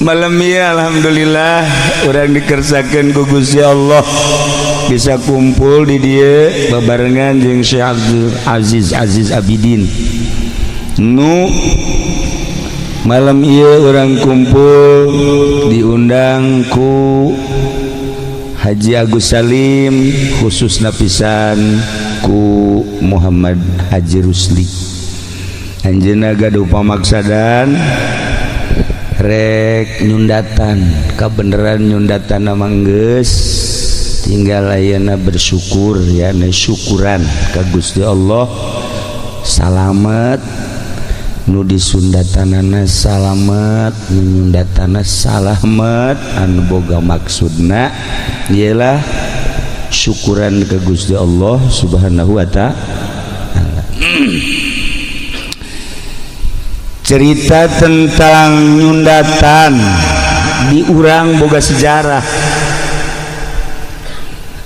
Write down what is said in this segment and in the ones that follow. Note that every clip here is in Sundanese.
Malam ya, alhamdulillah urang dikersakeun ku Gusti Allah bisa kumpul di dieu babarengan jeung Syekh Abdul Aziz Aziz Abidin. Nu malam ieu urang kumpul diundang ku Haji Agus Salim, khusus napisan ku Muhammad Haji Rusli. Anjeunna gaduh pamaksadan rek nyundatan. Kabeneran nyundatan nama geus tinggal ayeuna bersyukur ya, syukuran ka Gusti Allah, salamet nu disundatanana, salamet nu nyundatana, salamet anu boga maksudna. Ialah syukuran ke Gusti Allah Subhanahu wa Ta'ala. Cerita tentang nyundatan di urang boga sejarah.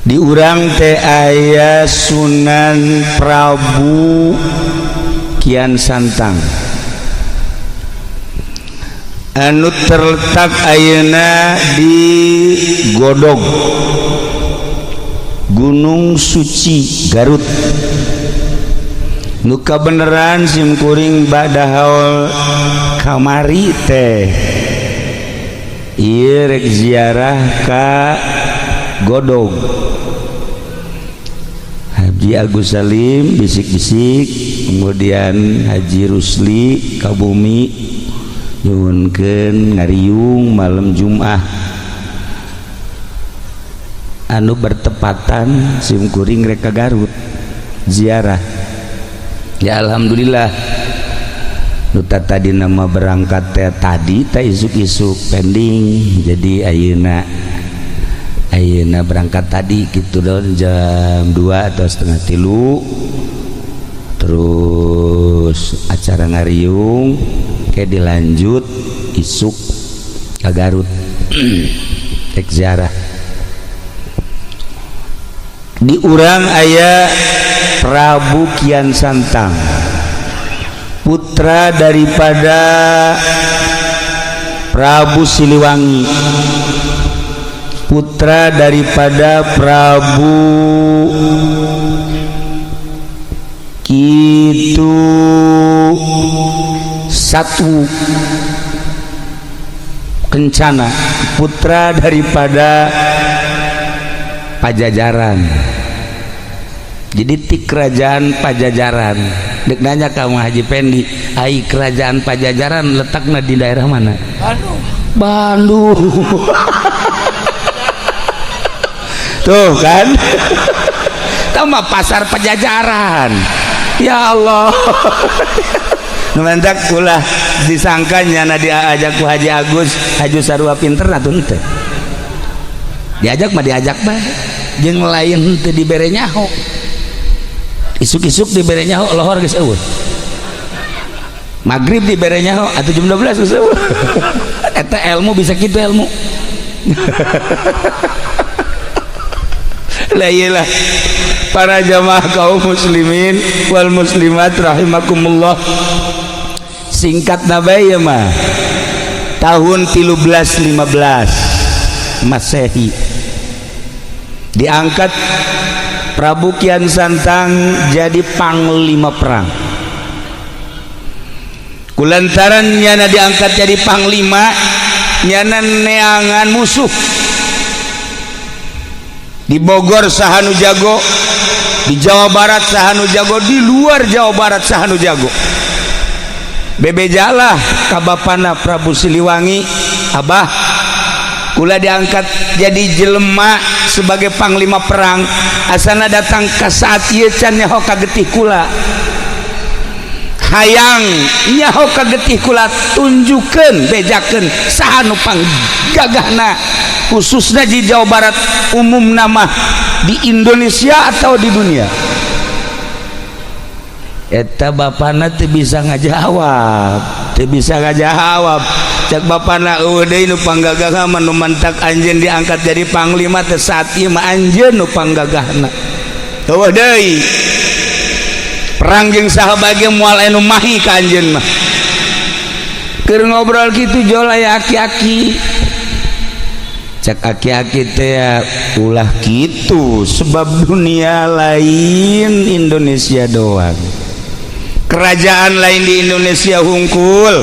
Di urang teh aya Sunan Prabu Kian Santang anu terletak ayeuna di Godog, Gunung Suci, Garut. Nu kabeneran sim kuring bada haul kamari teh ieu rek ziarah ka Godog. Haji Agus Salim bisik-bisik, kemudian Haji Rusli ka bumi nyuhunkeun ngariung malam Jumat anu bertepatan sim kuring rek ka Garut ziarah. Ya, alhamdulillah nu tadi nama berangkat teh tadi teh isuk-isuk pending, jadi ayeuna ayeuna berangkat tadi gitu don jam 2 atau 2.30, terus acara ngariung kayak dilanjut isuk ke Garut rek ziarah. Di urang aya Prabu Kian Santang, putra daripada Prabu Siliwangi, putra daripada Prabu Kitu Satu Kencana, putra daripada Pajajaran. Jadi ti kerajaan Pajajaran. Dek nanya kamu Haji Pendi, ai kerajaan Pajajaran letaknya di daerah mana? Bandung. Bandung. Tuh kan, tambah pasar Pajajaran. Ya Allah. Numantak ulah disangka nyana diajak ku Haji Agus Haji sarua pinter atuh henteu. Diajak mah diajak bae, jeung lain teu dibere nyaho. Isuk-isuk dibere nyaho, lohor geus eueuh. Maghrib dibere nyaho atau jam 12 geus eueuh. Eta ilmu bisa kitu ilmu. Lah iyalah, para jamaah kaum muslimin wal muslimat rahimakumullah, singkat nabai ya mah tahun 1315 Masehi diangkat Prabu Kian Santang jadi panglima perang. Kulantaran nyana diangkat jadi panglima, nyana neangan musuh di Bogor saha nu jago, di Jawa Barat saha nu jago, di luar Jawa Barat saha nu jago. Bebejalah ka bapana Prabu Siliwangi, "Abah, kula diangkat jadi jelema sebagai panglima perang, asana datang ke saat ieu can nyaho ka getih kula. Hayang nyaho ka getih kula, tunjukkeun, bejakeun saha nu panggagahna, khususnya di Jawa Barat, umum nama di Indonesia atau di dunia." Eta bapana teu bisa ngajawab, teu bisa ngajawab. Cek bapana, "Eueuh deui nu panggagahna mah. Nu mantak anjeun diangkat jadi panglima teh saat ieu mah anjeun nu panggagahna. Eueuh deui, perang jeung saha bage moal anu mahi ka anjeun mah." Keur ngobrol kitu jol aya aki-aki. Cek aki-aki teh ulah kitu sebab dunia lain Indonesia doang. Kerajaan lain di Indonesia hungkul.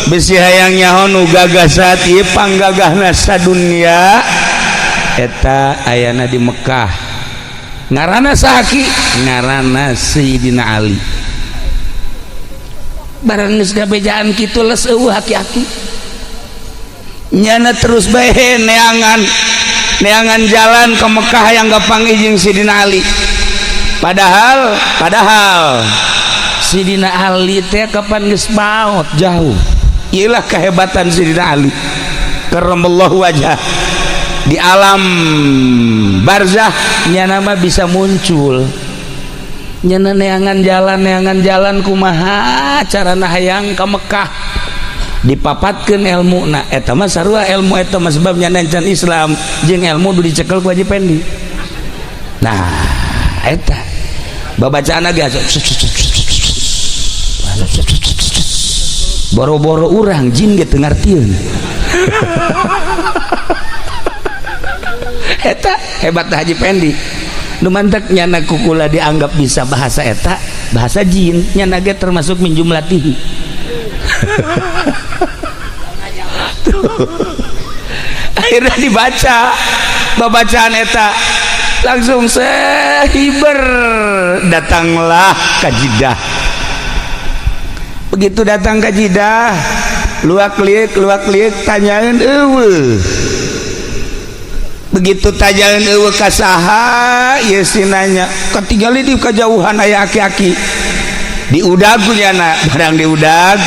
Bisi hayang nyaho nu gagah saat ieu panggagahna sadunia eta ayana di Mekah. Ngaranna saha ki? Ngaranna Sayyidina Ali. Barang geus gabejaan kitu les eueuh aki-aki. Nyana terus bae neangan neangan jalan ke Mekah yang gapanggih jeung Sidina Ali. Padahal padahal Sidina Ali teh kapan geus maot jauh. Iyalah kehebatan Sidina Ali. Karramallahu wajah. Di alam barzah nyana mah bisa muncul. Nyana neangan jalan kumaha carana hayang ka Mekah. Dipapatkeun ilmu na eta mah sarua ilmu eta mah sebab nyana can Islam jeung ilmu du dicekel ku Haji Pendi. Nah, eta babacaan ge boro-boro urang jin ge teu ngartieun. Eta hebat Haji Pendi. Nu mantak nyana kukula dianggap bisa bahasa eta, bahasa jin, nyana ge termasuk min jumlatihi. Akhirnya dibaca babacaan eta langsung sehiber datanglah ke Jeddah. Begitu datang ke Jeddah, luak liuk tanyain eueuh. Begitu tanyain eueuh ka saha ieu si nanya, katingali di kajauhan aya aki-aki. Diudag ku nyana, barang diudag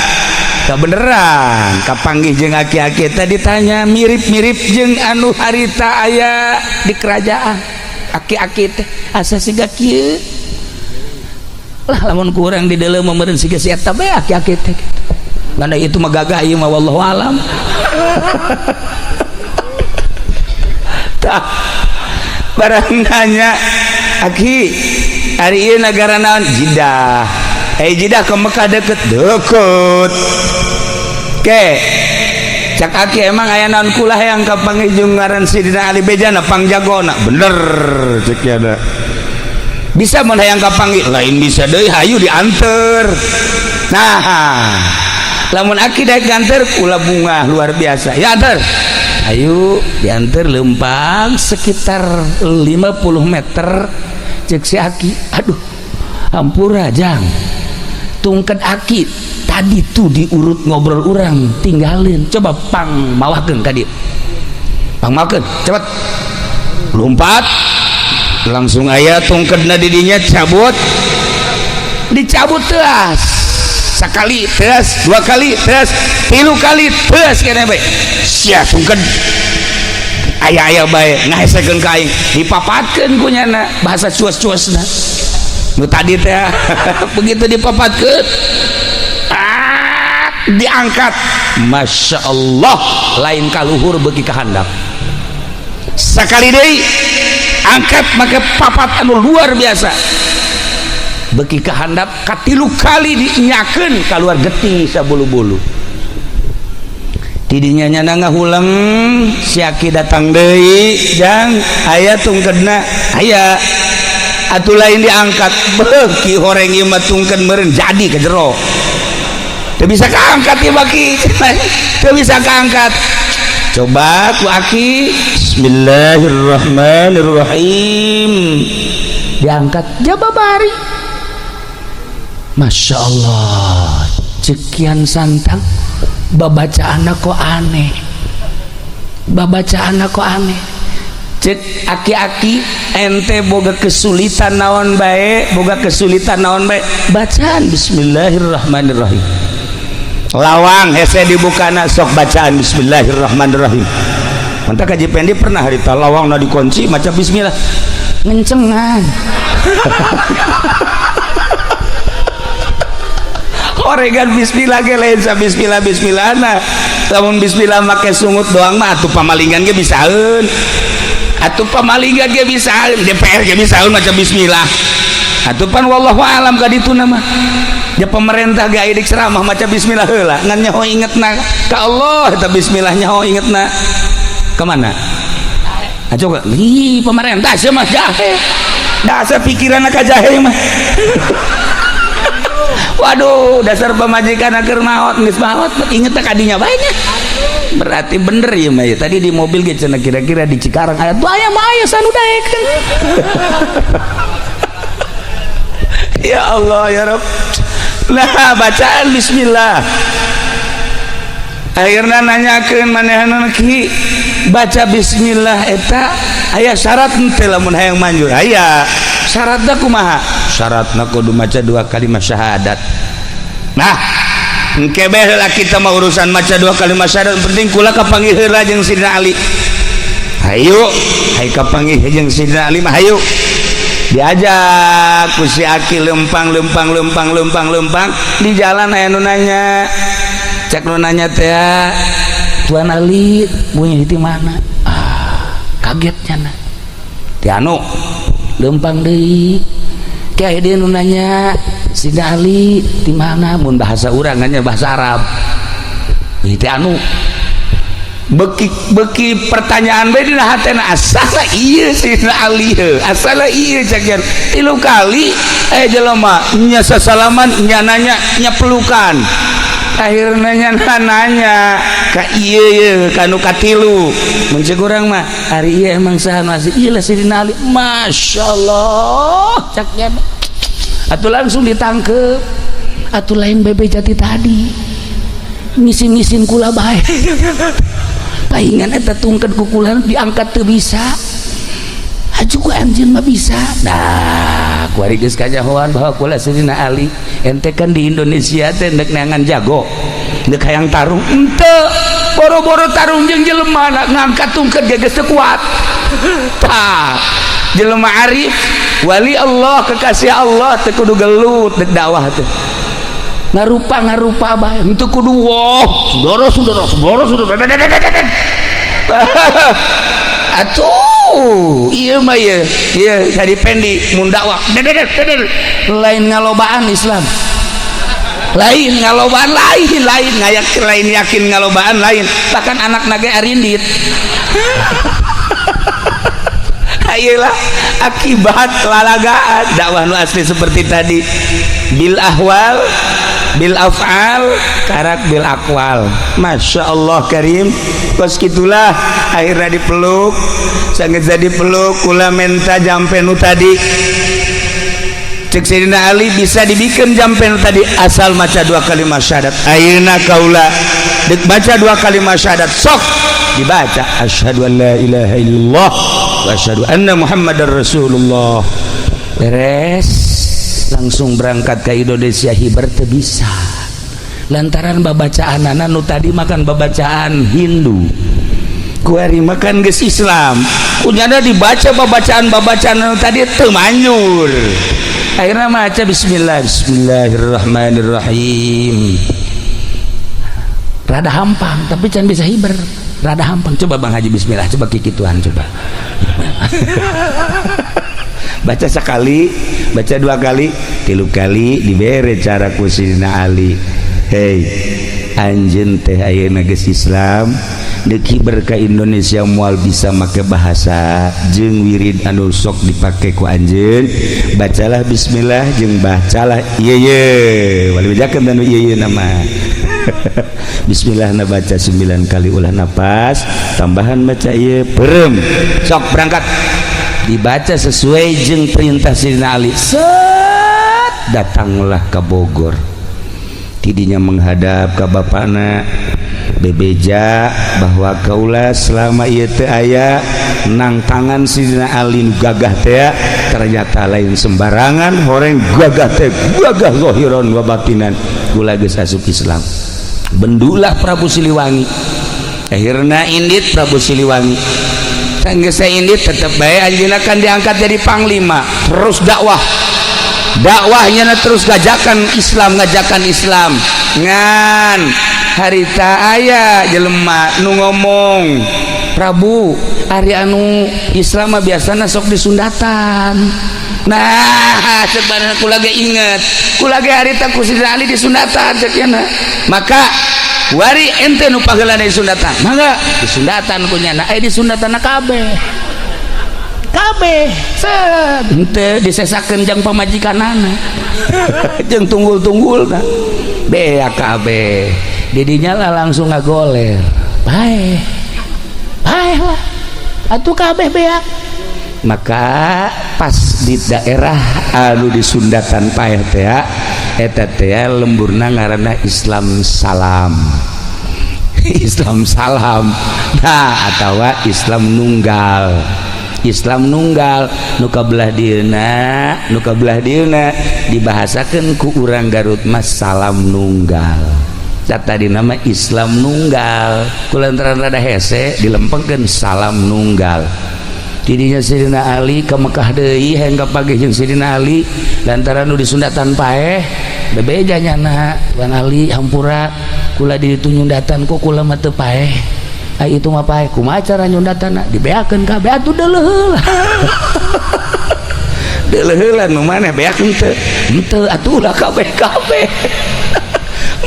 kebeneran kapanggih jeung aki-aki tadi ditanya mirip-mirip jeung anu harita aya di kerajaan. Aki-aki teh asa siga kieu. Lah lamun kurang di dalam meureun siga si eta bae aki-aki teh kitu. Ngana itu mah gagah ieu mah wallahu alam. Tah barang nanya aki ari ieu nagara naon? Jeddah. Jeddah ke Mekah deket deket. Ke cak aki emang aya naon kula hayang ka pangijung ngaran Sidina Ali bejana pangjagona. Bener cek yana. Bisa mun hayang ka panggih lain bisa deui hayu dianter. Nah, lamun aki daek nganter kula bunga luar biasa. Ya anter. Ayo dianter lempang sekitar 50 meter cek si aki. Aduh, hampura jang. Tungket aki tadi tuh diurut ngobrol orang tinggalin, coba pang mawakeun ka dieu, pang mawakeun cepet lompat langsung aya tungketna didinya cabut, dicabut teas sekali teas, dua kali teas, tilu kali teas kene bae sia tungket aya-aya bae ngahesekeun ka aing dipapatkeun ku nyana bahasa cuas-cuasna nu tadi teh. Begitu dipapatkeun diangkat, Masya Allah lain kaluhur beuki kahandap sakali deui angkat make papat anu luar biasa beuki kahandap katilu kali dinyakeun kaluar getih sabulu-bulu. Tidinya nyana ngahuleng si aki datang deui jang aya tungkedna aya atuh lain diangkat beuki horeng ieu mah tungkeun meureun jadi ke jero teu bisa kaangkat ieu baki teu bisa kaangkat. Coba ku aki bismillahirrahmanirrahim diangkat jababari. Masya Allah cekian santang babacaan kok aneh, babacaan kok aneh. Cek aki-aki ente boga kesulitan naon bae, boga kesulitan naon bae, bacaan bismillahirrahmanirrahim. Lawang hese dibukana sok bacaan bismillahirrahmanirrahim. Mantap Haji Pendi pernah harita lawang na dikunci maca bismillah ngencengan. Oregan bismillah ge lain sa bismillah bismillahna. Lamun bismillah make sungut doang mah atuh pamalingan ge bisaeun. Atuh pamalingan ge bisaeun, DPR ge bisaeun maca bismillah. Atuh pan wallahu alam ka dituna mah. Ya pemerintah ge aya ceramah maca bismillah heula, ngan nyaho ingetna ka Allah eta bismillah, nyaho ingetna kemana? Ah, coba, ih, pemerintah sih mah jahe. Dasar pikiran ka jahe mah. Waduh, dasar pamajikan keur maot, geus maot, inget ka dinya bae nya. Berarti bener ya mah ya. Tadi di mobil ge cenah kira-kira di Cikarang aya tuh, aya mah aya sanu daekeun. Ya Allah ya Rabb. Nah, bacaan bismillah. Akhirnya nanyakeun manehna, "Ki, baca bismillah eta aya syarat henteu lamun hayang manjur?" "Aya." "Syaratna kumaha?" "Syaratna kudu maca dua kalimat syahadat." Nah, engke bae heula kita mah urusan maca dua kalimat syahadat, penting kula kapanggih heula jeung Sidina Ali. Hayu, hayu kapanggih jeung Sidina Ali mah hayu. Diajak ku si Aki lempang lempang lempang lempang lempang, di jalan aya nu nanya. Cek nu nanya teh, "Tuan Ali bunyi di mana?" Ah, kagetnya na. Ti anu lempang deui. Kayak dia nu nanya, "Sidina Ali di mana?" Mun bahasa urang nya bahasa Arab. Ti anu beki beki pertanyaan bae dina hatena, asala ieu Sidina Ali heuh, asala ieu cek tilu kali eh jelema nya sasalaman, nya nanya, nya pelukan. Akhirnya nya nanya ka ieu ye kanu katilu, mun cek urang mah, "Ari ieu emang saha masih ieu lah Sidina Ali?" Masyaallah, cak nya atuh langsung ditangkep atuh, lain bebe jati tadi ngisin-ngisin kula bae. Paingan eta tungket kukulan diangkat teu bisa, aju ku anjeun mah bisa. Nah, kuari geus kanyahoan bahwa kula Sidina Ali. Ente kan di Indonesia teh ndek neangan jago, ndek hayang tarung ente, boro-boro tarung jeung jelema, ngangkat tungket ge geus teu kuat. Tah, jelema arif, wali Allah, kekasih Allah teu kudu gelut. Dek dakwah teh ngarupa ngarupa bae, henteu kudu wah, saudara saudara saudara saudara. Atuh ieu mah ieu ieu tadi pendi mun dakwah lain ngalobaan Islam, lain ngalobaan, lain lain ngayak, lain yakin ngalobaan, lain bahkan anak nage arindit. Ayolah, akibat lalagaan dakwah nu asli seperti tadi, bil ahwal, bil af'al, karak bil aqwal. Masya Allah karim. Kos gitulah akhirnya dipeluk, sangat jadi peluk, "Kula menta jampe nu tadi." Cek Sayyidina Ali, "Bisa dibikin jampe nu tadi asal maca dua kalimat syahadat. Ayeuna kaula dek baca dua kalimat syahadat." Sok dibaca, asyhadu an la ilaha illallah wa asyhadu anna muhammadar rasulullah. Beres, langsung berangkat ke Indonesia. Hiber teu bisa lantaran babacaan nu tadi makan babacaan Hindu, kuari makan geus Islam, kunyana dibaca babacaan-babacaan nu tadi teu manjur. Akhirnya maca bismillah, bismillahirrahmanirrahim, rada hampang tapi can bisa hiber, rada hampang. Coba Bang Haji bismillah, coba kikituan, coba baca sekali, baca dua kali, tilu kali, dibere cara ku Sidina Ali, "Hei, anjeun teh ayeuna geus Islam, deuk hiber ka Indonesia moal bisa make bahasa jeung wirid anu sok dipake ku anjeun. Bacalah bismillah jeung bacalah ieu ye wali bejakeun anu ieu ye nama bismillah na baca 9 kali ulah napas tambahan, baca ieu perem, sok berangkat." Dibaca sesuai jeung perintah Sidina Ali. Set, datanglah ke Bogor, tidinya menghadap ke bapakna, bebeja bahwa kaula selama ieu teu aya nang tangan Sidina Ali nu gagah teh, ternyata lain sembarangan horeng gagah teh, gagah zahiran wa batinan, kula geus asup Islam. Bendulah Prabu Siliwangi. Akhirna indit Prabu Siliwangi. Sanggeus indit tetep bae anjeunna kan diangkat jadi panglima, terus dakwah, dakwahnya terus ngajakan Islam, ngajakan Islam. Ngan harita aya jelema nu ngomong, "Prabu, ari anu Islam mah biasana sok disundatan." Nah, sebenarnya kula ge inget, kula ge harita ku Sidina Ali disundatan cek nyana. Maka wari ente nu paheulana disundatan, mangga disundatan ku nyana. Eh, disundatan kabeh kabeh set henteu disesakeun jang pamajikanana jeung tunggul-tunggulna beak kabeh. Didinya lah langsung ngagoler, bae bae lah atuh kabeh beak. Maka pas di daerah anu disundatan paeh teh, eta teh lemburna ngaranna Islam Salam, Islam Salam. Nah, atawa Islam Nunggal, Islam Nunggal nu kabelah dieuna, nu kabelah dieuna dibahasakeun ku urang Garut mah Salam Nunggal. Tadi nama Islam Nunggal, kulantaran rada hese dilempengkeun Salam Nunggal. Tidinya Sidina Ali ke Mekah deui, hayang kapanggih jeung Sidina Ali lantaran nu disundatan paeh. Bebeja nyana, "Tuan Ali, hampura, kula di ditu nyundatan, kok kula mah teu paeh?" "Ai itu mah paeh." "Kumaha cara nyundatanna?" "Dibeakeun kabeh atuh." "Deuleuh heula, deuleuh heula. Nu maneh beak henteu?" "Henteu." "Atuh ulah kabeh kabeh."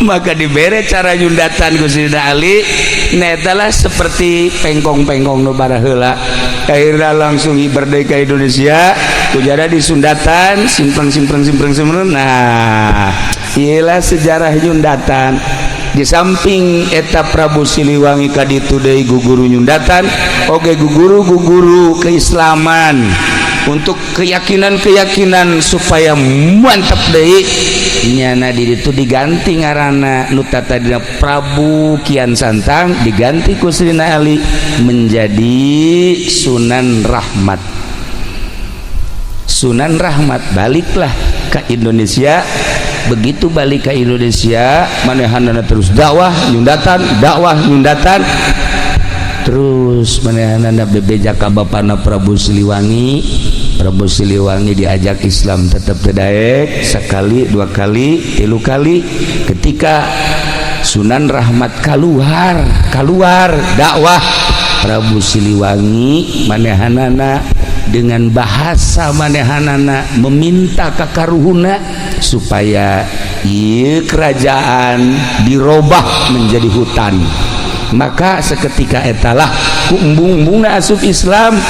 Maka dibere cara nyundatan ku Sidina Ali. Nah, lah seperti pengkong-pengkong nu baraheula. Akhirnya langsung merdeka Indonesia kujada disundatan simpreng simpreng simpreng simpreng. Nah, iyalah sejarah nyundatan. Di samping eta Prabu Siliwangi kaditu deui guguru nyundatan oge, guguru guguru keislaman untuk keyakinan-keyakinan supaya mantap deui. Nyana di ditu diganti ngaranna, nu tadina Prabu Kian Santang diganti ku Sidina Ali menjadi Sunan Rahmat. Sunan Rahmat baliklah ke Indonesia. Begitu balik ke Indonesia, manehanana terus dakwah nyundatan, dakwah nyundatan terus. Manehanana bebeja ka bapana Prabu Siliwangi. Prabu Siliwangi diajak Islam tetap daek, sekali, dua kali, tilu kali. Ketika Sunan Rahmat keluar keluar dakwah, Prabu Siliwangi manehanana dengan bahasa manehanana meminta ka karuhuna supaya ieu kerajaan dirobah menjadi hutan. Maka seketika etalah ku embung-embungna asup Islam,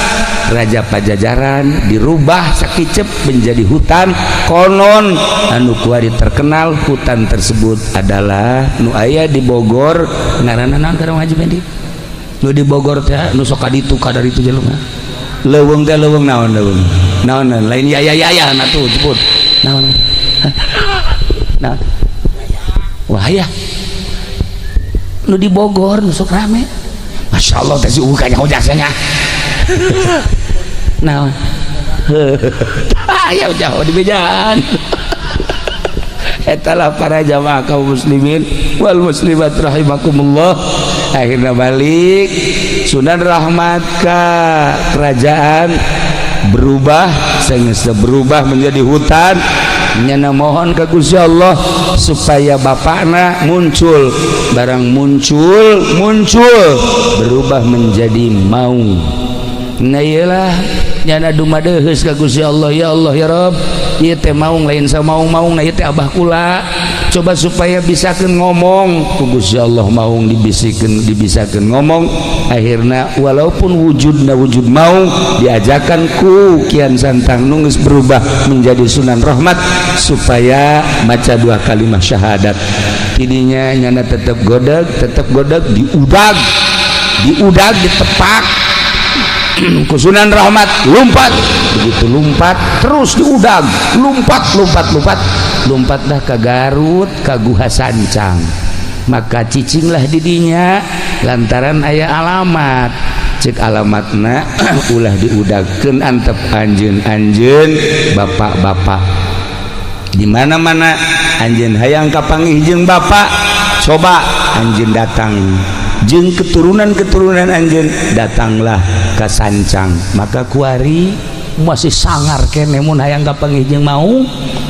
Raja Pajajaran dirubah sakicep menjadi hutan. Konon anu kuari terkenal hutan tersebut adalah nu aya di Bogor. Ngaranna naon, Karang Haji Bendi? Nu di Bogor teh, nu sok kaditu kadaritu jelema, leuweung teh, leuweung naon, leuweung naon, lain ya ya ya ya, nah tuh sebut naon, nah wah ya, nu di Bogor nu sok rame. Masya Allah teh, si kayaknya jasanya naon ya, jauh di bejaan. Etalah para jamaah kaum muslimin wal muslimat rahimakumullah. Akhirnya balik Sunan Rahmat ke kerajaan berubah, sehingga berubah menjadi hutan. Nyana mohon ke Gusti Allah supaya bapakna muncul. Barang muncul, muncul berubah menjadi maung. Nah, iyalah nyana dumadeheus ka Gusti Allah, "Ya Allah, ya Rabb, ieu teh maung lain samaung-maung, nah ieu teh abah kula, coba supaya bisakeun ngomong." Ku Gusti Allah maung dibisikeun, dibisakeun ngomong. Akhirnya walaupun wujudna wujud maung, diajakan ku Kian Santang nu geus berubah menjadi Sunan Rahmat supaya maca dua kalimat syahadat. Tidinya nyana tetap godeg, tetap godeg, diudag, diudag, ditepak ku Sunan Rahmat, lompat. Begitu lompat terus diudag, lompat lompat lompat, lompatlah ke Garut, ke Guha Sancang. Maka cicinglah didinya lantaran aya alamat. Cek alamatna, "Ulah diudagkeun, antep anjeun anjeun bapak-bapak di mana-mana. Anjeun hayang kapanggih jeung bapak, coba anjeun datang jeung keturunan-keturunan anjeun, datanglah ke Sancang." Maka kuari masih sangar kene mun hayang kapanggih jeung mau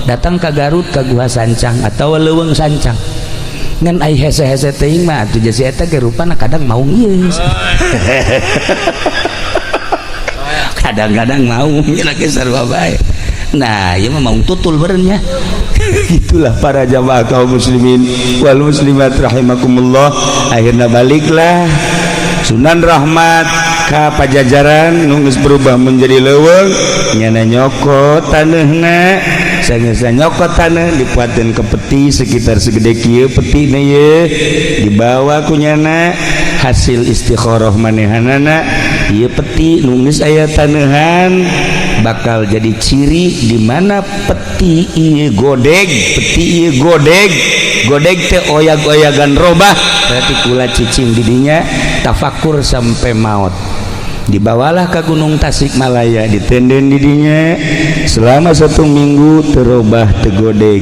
datang ke Garut, ke Guha Sancang atau Leuweung Sancang. Ngan ai hese-hese teuing mah atuh jasi eta ge rupana kadang maung ieu, kadang-kadang maung nya ge sarua bae. Nah, ieu mah mau tutul berennya. Itulah para jamaah kaum muslimin wal muslimat rahimakumullah. Akhirnya baliklah Sunan Rahmat ka Pajajaran nu geus berubah menjadi leuweung. Nyana nyokot taneuhna, sangeusna nyokot taneuh, dipuateun ke peti sekitar segede kieu petina ye, dibawa ku nyana hasil istikharah manehanana. Ieu peti nu geus aya taneuhan bakal jadi ciri di mana peti ieu godeg, peti ieu godeg, godeg teh oyag-oyagan robah, berarti kula cicing didinya tafakur sampai maut. Dibawalah ke Gunung Tasikmalaya, ditenden didinya selama satu minggu, terobah, tegodeg.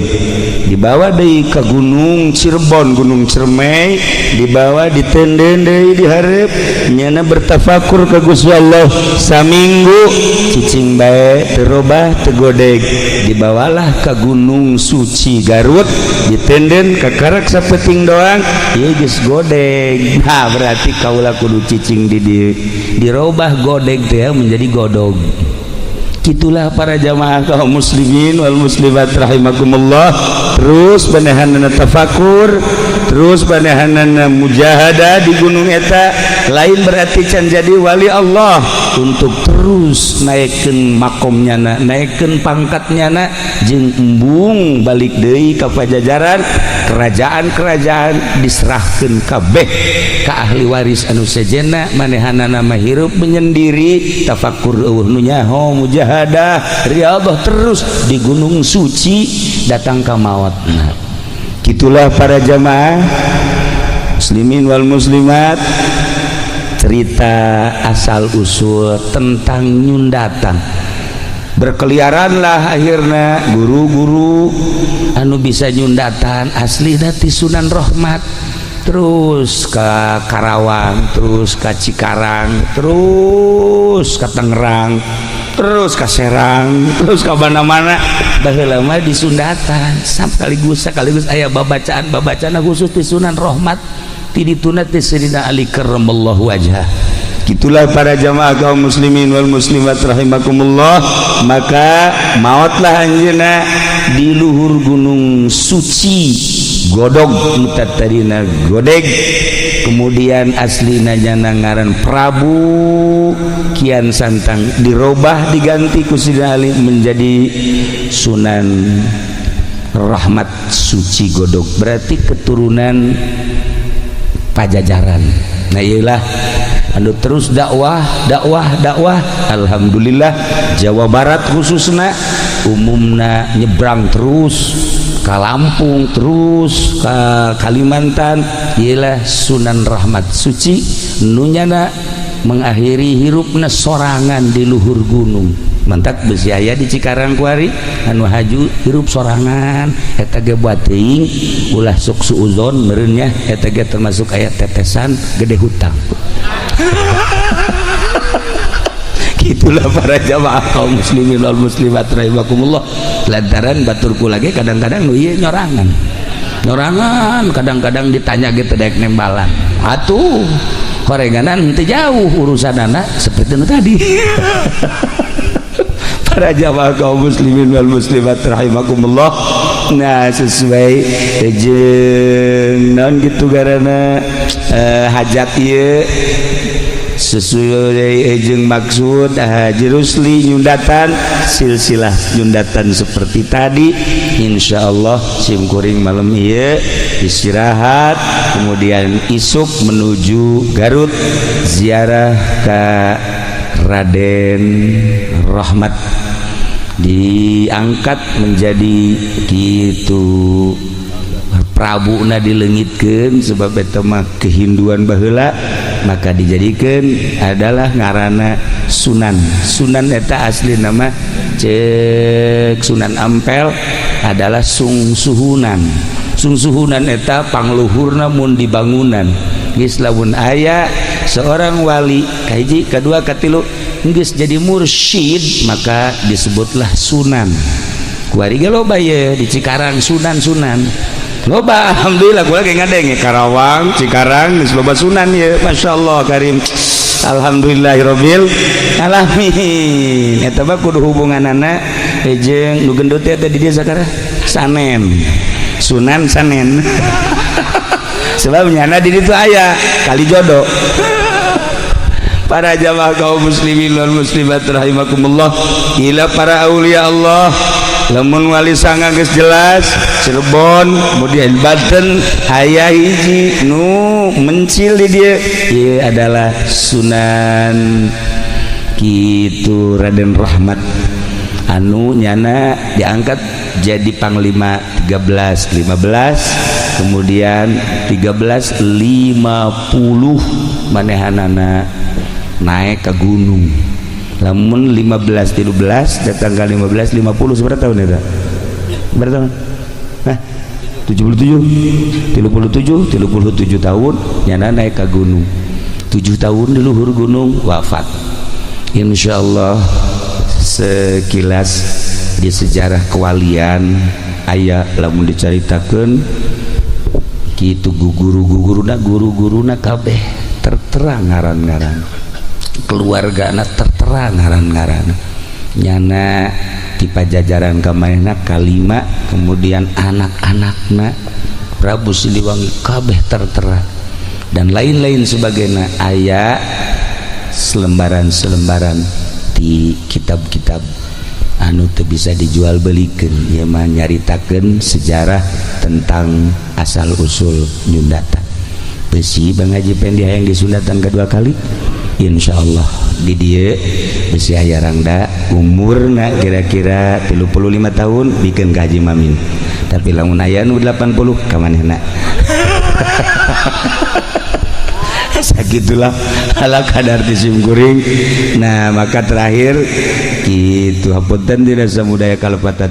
Dibawa deui ke Gunung Cirebon, Gunung Ciremai, dibawa, ditenden deui dihareup, nyana bertafakur ke Gusti Allah saminggu, cicing bae, terobah, tegodeg. Dibawalah ke Gunung Suci Garut, ditenden kakarak sapeting doang, ieu geus godeg. Nah, berarti kaula kudu cicing di dieu. Dirobah godeg teh menjadi godog. Gitulah para jamaah kaum muslimin wal muslimat rahimakumullah. Terus manehanana tafakur, terus manehanana mujahadah di gunung eta. Lain berarti can jadi wali Allah, untuk terus naikkan makomnya na, naikkan pangkatnya na, jeung embung balik deui ka Pajajaran. Kerajaan-kerajaan diserahkan kabeh ka ahli waris anu sejenna. Manehanana mah hirup menyendiri, tafakur, euweuh nu nyaho, mujahadah, riyadhah terus di Gunung Suci datang ka maut. Nah, gitulah para jamaah muslimin wal muslimat, cerita asal usul tentang nyundatan. Berkeliaranlah akhirnya guru-guru anu bisa nyundatan asli ti Sunan Rahmat, terus ke Karawang, terus ke Cikarang, terus ke Tangerang, terus ke Serang, terus ke mana-mana. Baheula mah disundatan sekaligus sekaligus aya babacaan babacaan khusus di Sunan Rahmat, ti dituna ti Sayyidina Ali karramallahu wajhah. Itulah para jamaah kaum muslimin wal muslimat rahimakumullah. Maka mautlah anjeunna di luhur Gunung Suci Godog, tadina godeg. Kemudian aslina nyana ngaran Prabu Kian Santang, dirobah, diganti ku Sidina Ali menjadi Sunan Rahmat Suci Godog, berarti keturunan Pajajaran. Nah, iyalah anu terus dakwah, dakwah, dakwah. Alhamdulillah, Jawa Barat khususnya, umumna nyebrang terus ke Lampung, terus ke Kalimantan. Ialah Sunan Rahmat Suci nunyana mengakhiri hirupna sorangan di luhur gunung. Mantak besi aya di Cikarang kuari anu haju hirup sorangan. Eta ge buat teuing ulah sok suuzon meureun nya, eta ge termasuk aya tetesan gede hutang. Itulah para jamaah kaum muslimin wal muslimat rahimakumullah. Lantaran baturku lagi kadang-kadang nu ieu nyorangan nyorangan, kadang-kadang ditanya gitu daek nembalan atuh horenganan teu jauh urusan anak seperti itu tadi. Para jamaah kaum muslimin wal muslimat rahimakumullah, nah, sesuai jeung naon gitu garana hajat ieu, sesuai jeung maksud Haji Rusli nyundatan silsilah nyundatan seperti tadi. Insya Allah simkuring malam ieu istirahat, kemudian isuk menuju Garut, ziarah ke Raden Rahmat, diangkat menjadi gitu Prabu na dilengitkan, sebab eta mah kehinduan baheula, maka dijadikan adalah ngarana Sunan. Sunan eta asli nama cek Sunan Ampel adalah Sungsuhunan. Sungsuhunan eta pangluhurna mun di bangunan. Geus lamun aya seorang wali kahiji, kedua, katilu, geus jadi mursyid, maka disebutlah sunan. Kuari ge loba ye di Cikarang sunan-sunan loba. Alhamdulillah, gua lagi ngadeng Karawang, Cikarang geus loba sunan ye. Masya Allah karim, alhamdulillahirabbil alamin. Eta mah kudu hubunganana Jeung nu gendut teh di dieu sakara Sanen, Sunan Sanen, sebab nyana di ditu aya kali jodoh. Para jamaah kaum muslimin wal muslimat rahimakumullah, ila para aulia Allah, lamun Wali Sanga geus jelas Cirebon, kemudian Banten aya hiji nu mencil di dieu, ieu adalah Sunan kitu Raden Rahmat anu nyana diangkat jadi panglima 13 15, kemudian 1350 manehanana naik ke gunung. Lamun 15 13 datang ke 15 50, seberapa tahun itu? Berapa tahun? Hah? 77, 37, 37 tahun nyana naik ke gunung, 7 tahun di luhur gunung wafat. Insya Allah sekilas di sejarah kewalian aya lamun dicaritakeun kitu, guru-guruna, guru-guruna kabeh tertera ngaran-ngaran, keluarga na tertera ngaran-ngaran. Nyana di Pajajaran kamanehna kalima, kemudian anak-anakna Prabu Siliwangi kabeh tertera dan lain-lain sebagainya. Aya selembaran-selembaran di kitab-kitab anu teu bisa dijual belikan ya mah, nyaritakeun sejarah tentang asal usul nyundatan besi. Bang Haji Pendi yang disundatan kedua kali, Insya Allah di dieu besi aya rangda umurna kira-kira 35 tahun bikin gaji mamin, tapi lamun aya nu 80 kamanehna. Sakitulah ala kadar di sim kuring. Nah, maka terakhir gitu, hapunten tidak samudaya kalepatan.